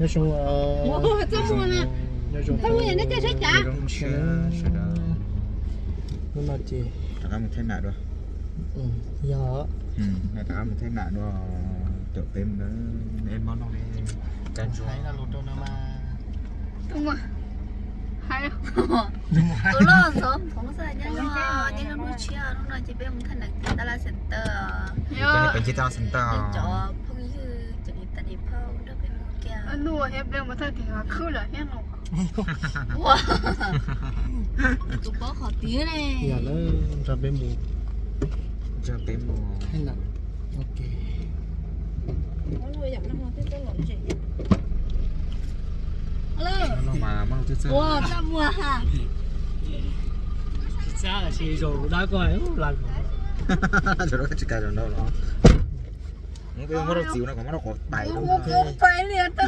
Nyob zoo, nyob zoo, nyob zoo, nyob zoo, sawv daws. Hnub no ces rov qab mus thaij nam dua. Yog, rov qab mus thaij nam dua, caum peb mus na, es mob no li, cas ntsuag no lus rau no mas. Tus loj ntxhov phoov xwb, nyob zoo, nyob zoo hnub tshiab, hnub no ces peb mus thaij nam tim Tab Laj Center. Cov phooj ywg, cov niam tais niam phauj nrog peb mus kiag. Ua, tus paub qhov tiag ne. Yog lawm, nrog peb mus, nrog peb mus thaij nam. Ok. Ua, txaj muag ha. Tsis txaj, tsis zoo dab ko la. Tsis kav zoo ntau los. Muab rau txiv no kom muab rau quav pais, quav pais li tau.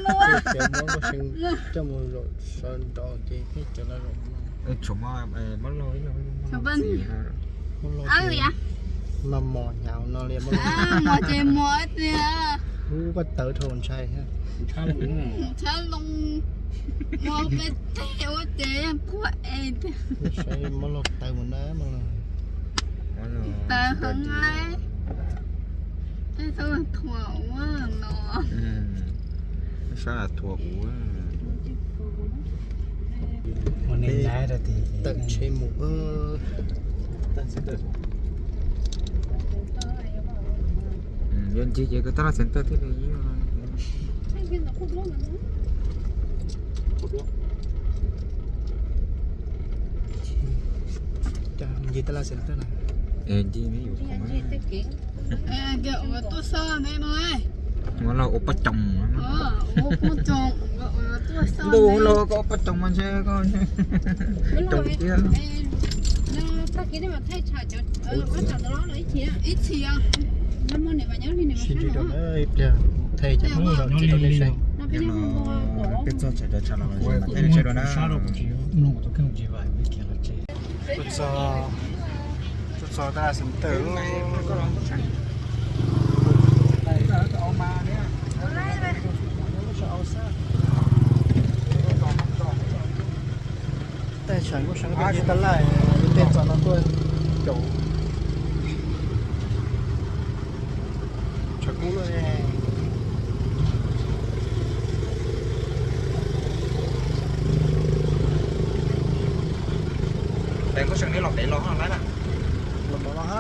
Coj mus zaum sawv nraud ces peb cov no zaum no. Tshuav mos, mos lauj, mos mos hnyav no li mos lauj. Mos ces mos tiag. Ub, koj tawv dhau ntshai. Ntshai loo, mos peb teg ua ces quaj es tiag. Saib mos lauj tawv mus na mos lauj. Tawv heev lauj. Peb txhob thuam ua no. Sab thuam kuv. Tawm tsheb mus. Yuav ncig ces koj tab laj center thiaj li. Ncig tab laj center na. Ncig ne. Tuaj xauj ntawm no. Ua loj ua pob coos. Ntuj los koj ua pob coos mas ntshe koj coos tiag. Ib txhis. Sib ntsib rau na, ib pliag thaij cov mus zaum tsis tau nej saib. Peb txog tshais cov tshav los thaij nej saib dua na. Tuaj txog, tuaj txog tab laj center. Tej tshav kuj seev tiag, tab laj tej txom no tuaj caum tshav kub lawm. Los tod los, los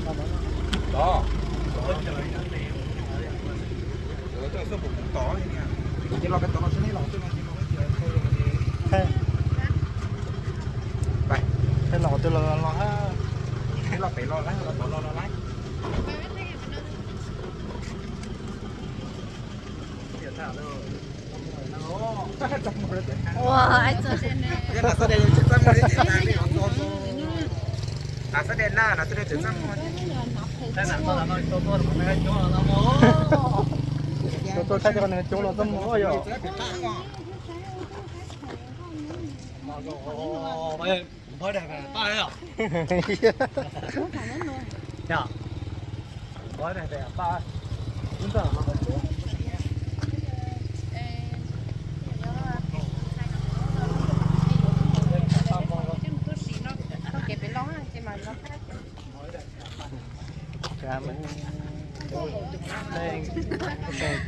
tod los. Ces los pem tod los, los pem los los. Ua, tuaj thaij cov neeg coob los txaj muag yom.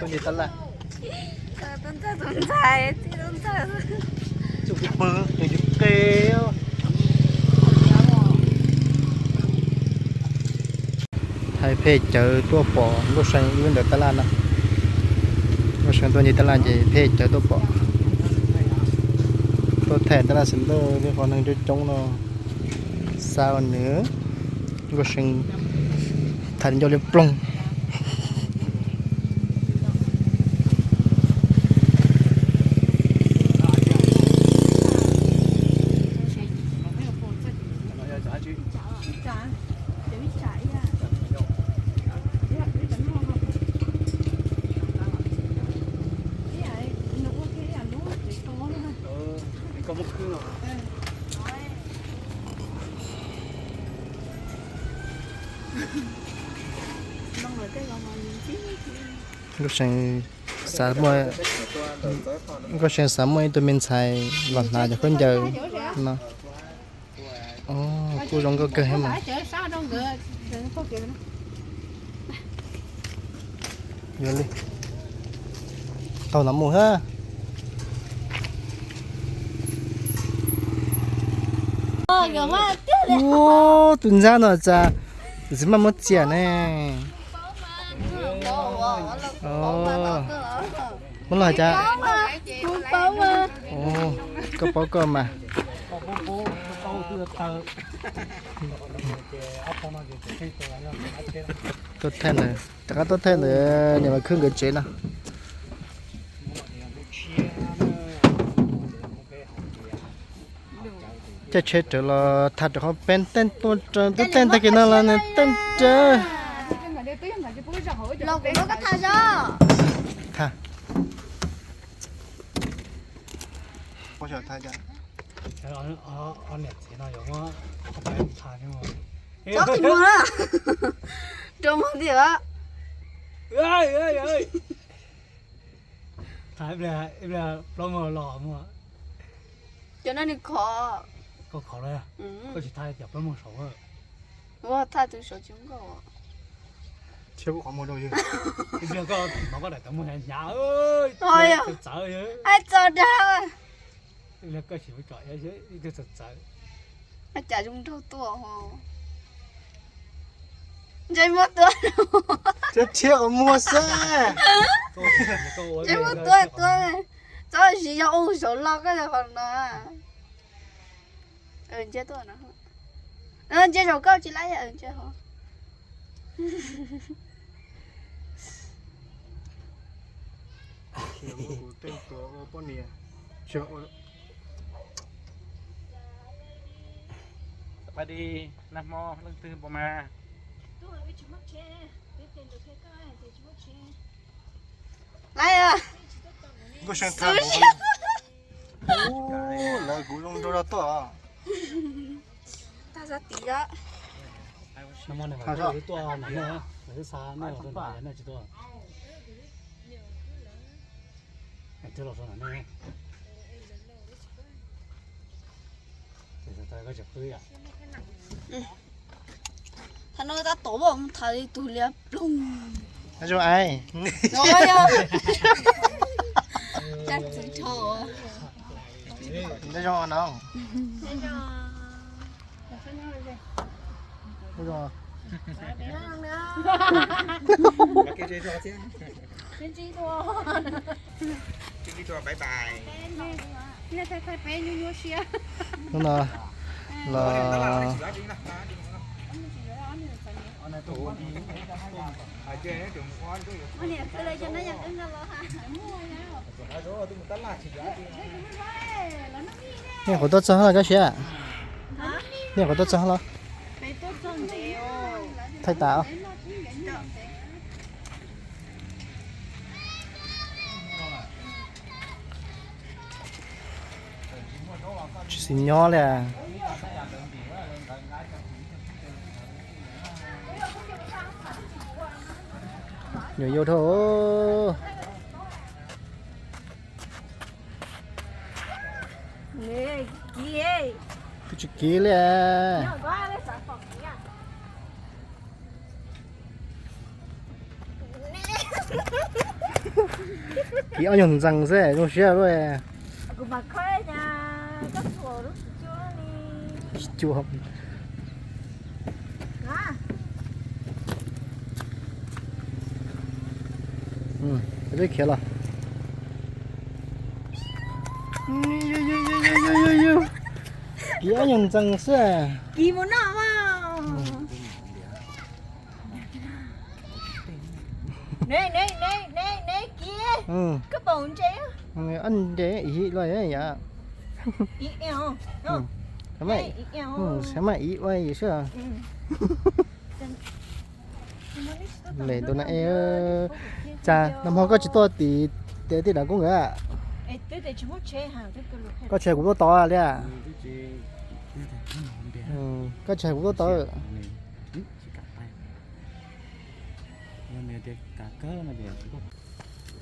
Tuaj ncig tab laj. Tuaj ntxhais, tuaj ntxhais, txij tuaj ntxhais. Txuj pw, tus yus qe. Thaij phem cawv tuaj pom Nkauj See wb ntawm tab laj na. Nkauj See tuaj ncig tab laj ces phem cawv tuaj pom. Tuaj thaij tab laj center li qhov neeg coob coob no. Xa ua nws, Nkauj See thaij ncauj liab ploog. Nkauj See Xav muaj, nkauj Seev xav muaj ib tug me ntxhais los hnav cov khaub ncaws no. Kuj zoo nkauj kawg thiab mas. Yuav li, taug no mus hab. Ub, tus ntxhab no cas txiv maj muab txiam ne. Muab los cas? Koj paub koj mas. Tuaj thaij ntawd, rov qab tuaj thaij ntawd niam Vam Khwb nkawd tsev no. Caij tsheb rawv los tham rau qhov peb teej tuaj raws, peb teej tag kis no los nws teej rawv. Tham. Rau mus tiag. Tham ib pliag, ib pliag plaub moos los mus. Cov no nws khov. Koj khov los, koj tsis tham cov plaub moos saud. Ua tham tus saud tsis nkauj. Ib pliag koj no koj daim tawv muag hnyav hnyav, txawv txawv. Hais txog dag. Ib pliag koj sim mus tsom ib tug txawv txawv. Cas zoo nraug tuaj ho. Ntsej muag tuaj. Ntsej muag tuaj tuaj. Txhob siv yog ua saud los koj yog qhov no. Ntsia tuaj no. Ntsia zaum koj tsis laib ntsia ho. Sawv daws nag hmo leej twg npaum mas. Laib. Lawv kuv zoo nraug rau tuaj. Tag sab tid. Nag hmo nws tuaj na, nws twb xa nej los rau nram, nej tsis tuaj. Twb los rau nram nej. Ces koj tsis qwb yom. Thaum no tab tom mus tham li tus liab ploog. Zoo ai. Cas txiv rho. Zoo no. Hnub no los nej qhuav tuaj txog los koj siab? Nej qhuav tuaj txog los? Thaij tas. Tsis xis nyob li. Nyuam yaus dhau. Kuv tsis kiv li. Kiv ob nyuag ntxees xwb zoo siab luaj. Tsis cuag. Peb khiav los. Kiv ob nyuag ntxees xwb. Kiv mus noj mas. Koj pom ntses? Ob ntses ib los yam. Xav mas ib ua xwb. Lem tus na e, cas nag hmo koj tsis tuaj tim tej dav kub nkawd? Koj tsis hais kuv tuaj tod li. Koj tsis hais kuv tuaj tod.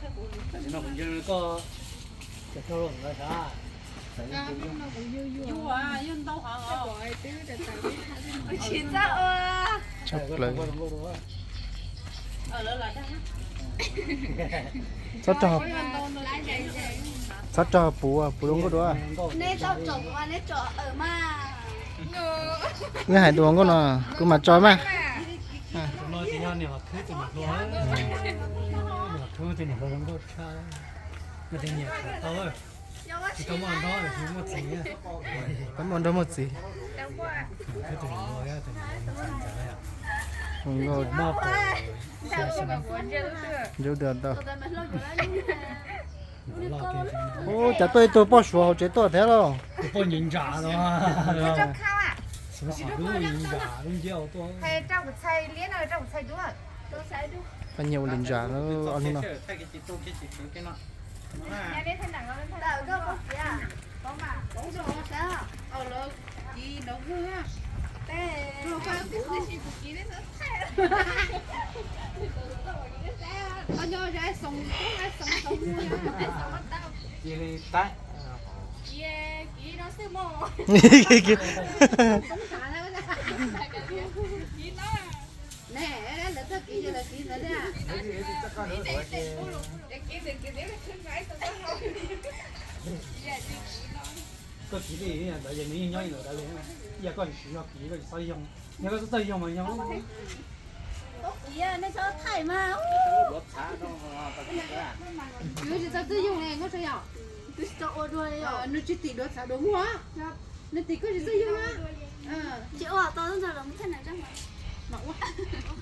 Txhob rog, txhob rog puv, puv zoo nkauj dua. Neb hais dua nkauj no, kuv mam tso mas. Koj muaj nrog muaj txiv. Ub, cas tuaj ib tug poj Suav hauv tsev tuaj thiab lauj. Poj niam ntsa no. Poj niam ua li ntsa, ob hnub no. Koj kiv li ntawd, yog nws yeej nyob li ntawd li, yog koj tsis yog kiv, koj tsis txhob yoog, yog koj txhob txawj yoog mas yoog. Nej txhob thaij mas. Kuv tsis txawj yoog li, nws tsis tim duav txhav duav muag, nws tim koj tsis txawj yoog na. Tsis ua tau ntawd los mus thaij nws tso.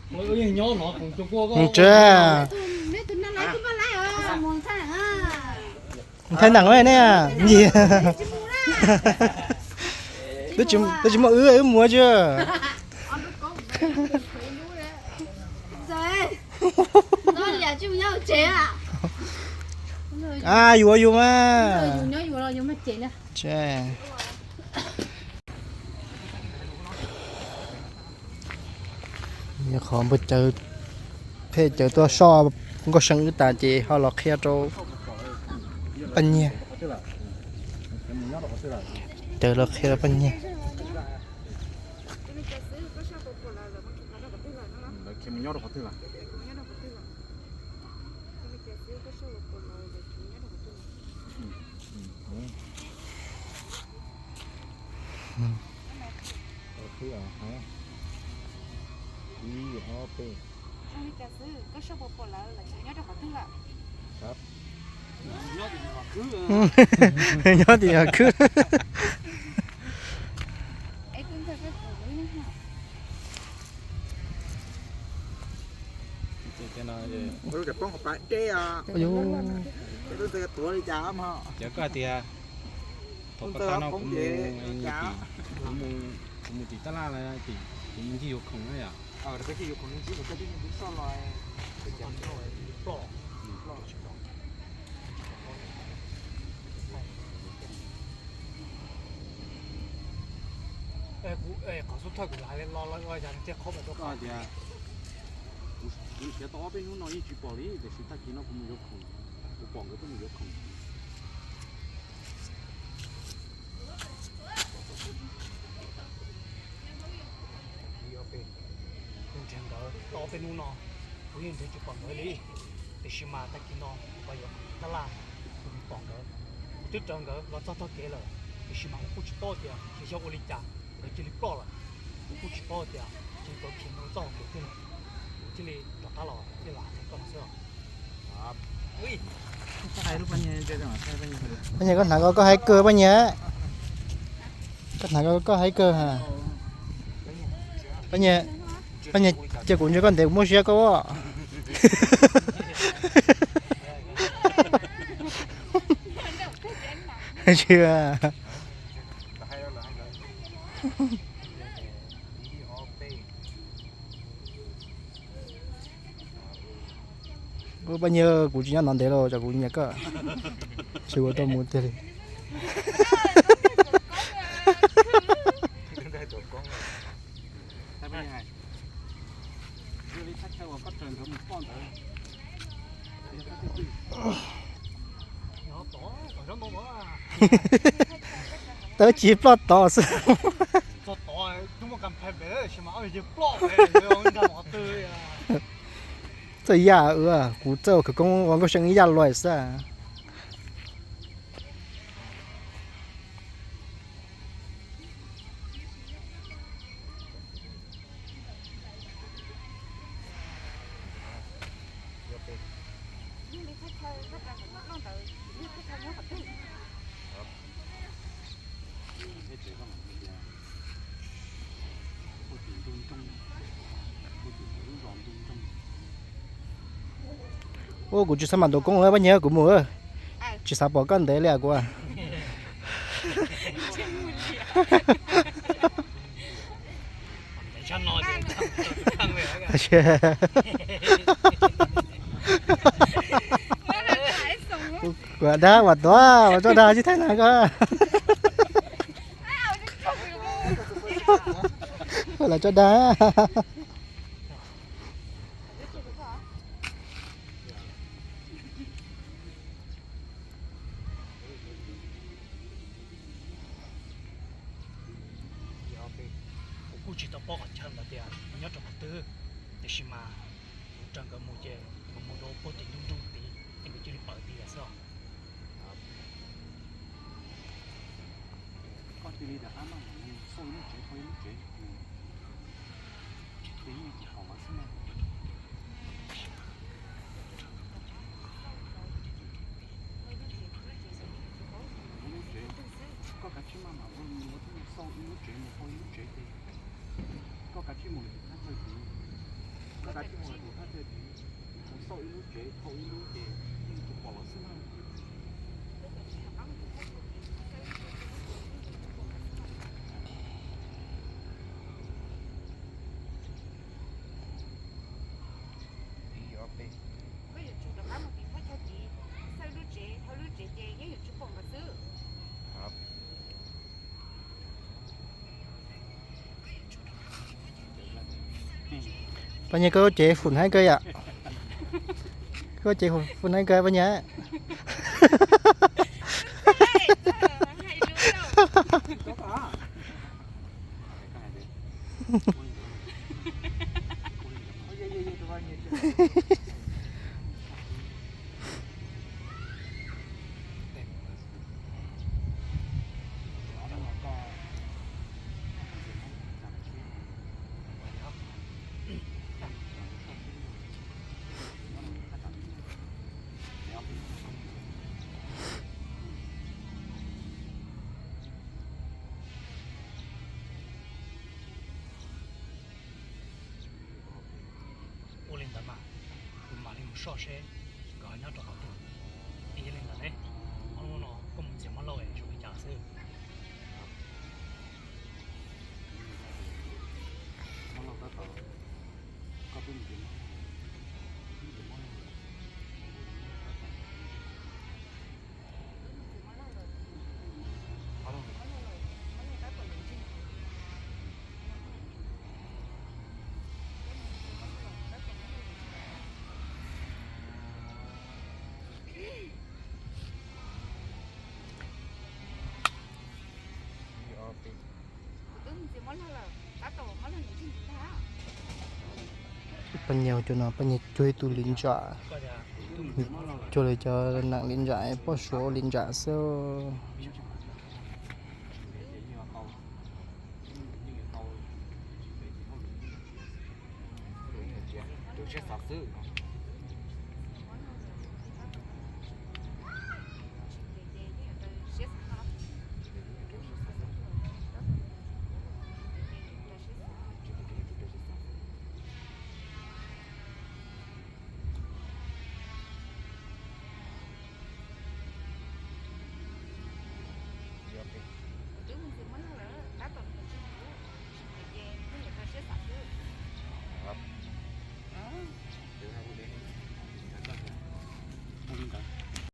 Nws tsev. Neb tus no laiv kuj muaj laiv os. Thaij neeg ne, twb tsis muaj wb, wb mus tsis. A, yuav yus mas. Qhov npawg Cawv phem Cawv tuaj soj nkauj see wb tas ces ho los qhia rau Paj Nyiag. Cawv los qhia rau Paj Nyiag. Nyob tim yog khwb. Cov koj hais tias, thaum pab tag no kuv mus, kuv mus tim tab laj, kuv mus ncig yuav khoom na yom. Qhov xub thawj kuv hais li los los ua cas nws thiaj qhov pem rau koj tias, kuv khiav tau ob peb hnub no yeej tsis pom li, tiam sis tag kis no kuv mus yuav khoom, kuv pom nkawd tuaj mus yuav khoom. Kuv nrhiav nkawd tau ob peb hnub no, kuv yeej nrhiav tsis pom nkawd li, tiam sis mas tag kis no kuv pab yuav khoom tab laj, kuv pom nkawd, kuv twb raws nkawd los txog tog kev lawm, tiam sis mas kuv kuj tsis paub tias xyov ua li cas nkawd cia li ploj lawm. Kuv kuj tsis paub tias ces nkawd khiav mus txoj hauv kev twg lawm, kuv thiaj li rov qab los thiaj los hais rau koj no xwb os. Paj Nyiag, koj hnav ko koj hais kawg Paj Nyiag. Koj hnav ko koj hais kawg. Paj Nyiag, Paj Nyiag, cia kuv ntsia koj ntev kuv muab siab koj. Ub, Paj Nyiag, kuv tsis nyob no ntev los tsam kuv nyiam koj, tsis ua tau mus tiag li. Tawb tsis ploj tod xwb. Txawj yaj ua, kuv txawj khawv koob ua nkauj seem ib yaj luaj xwb. Ua kuv tsis xav mam ntaus koob Paj Nyiag, kuv mus, tsis xav pom koj ntev li kuv. Kuv dag uas tuav ua tso dag tsis thaij na koj. Ua los tso dag. Kuv kuj tsis tau paub qhov chaw ntawd tias nyob rau qhov twg, tiam sis mas kuv raws nkawd mus ces nkawd mus rau puag tim nroog nroog tid ces nkawd cia li pawv tid lawm xwb os. Koj cia li rov qab maj mam mus xauj ib lub tsev dhau ib lub tsev, ces yeej tsis pom lawv xwb na. Ib lub tsev, koj kav tsij maj mam ua, mus ua tib xauj ib lub tsev mus dhau ib lub tsev ces koj kav tsij mus lawm tus thaj chaw tid, koj kav tsij mus lawm tus thaj chaw tid, mus xauj ib lub tsev dhau ib lub ces yeej tsuas pom lawv xwb na. Koj yuav tsum rov qab mus tim thaj chaw tid, xauj ib lub tsev dhau ib lub tsev ces yeej yuav tsis pom nkawd xwb. Paj Nyiag, koj lub tsev fum haib kawg yom. Koj lub tsev fum haib kawg Paj Nyiag. Ua li ntawd mas kuv mam li mus soj seb nkawd ho nyob rau qhov twg. Yog li ntawd ne, ob hnub no koj mus ntxias Mab Lauj es zoo li cas xwb? Paj Nyiag cov no, Paj Nyiag cuag ib tug li ntsam, cuag li cov neeg li ntsam, poj suav li ntsam xwb. Tus siab xav xwb.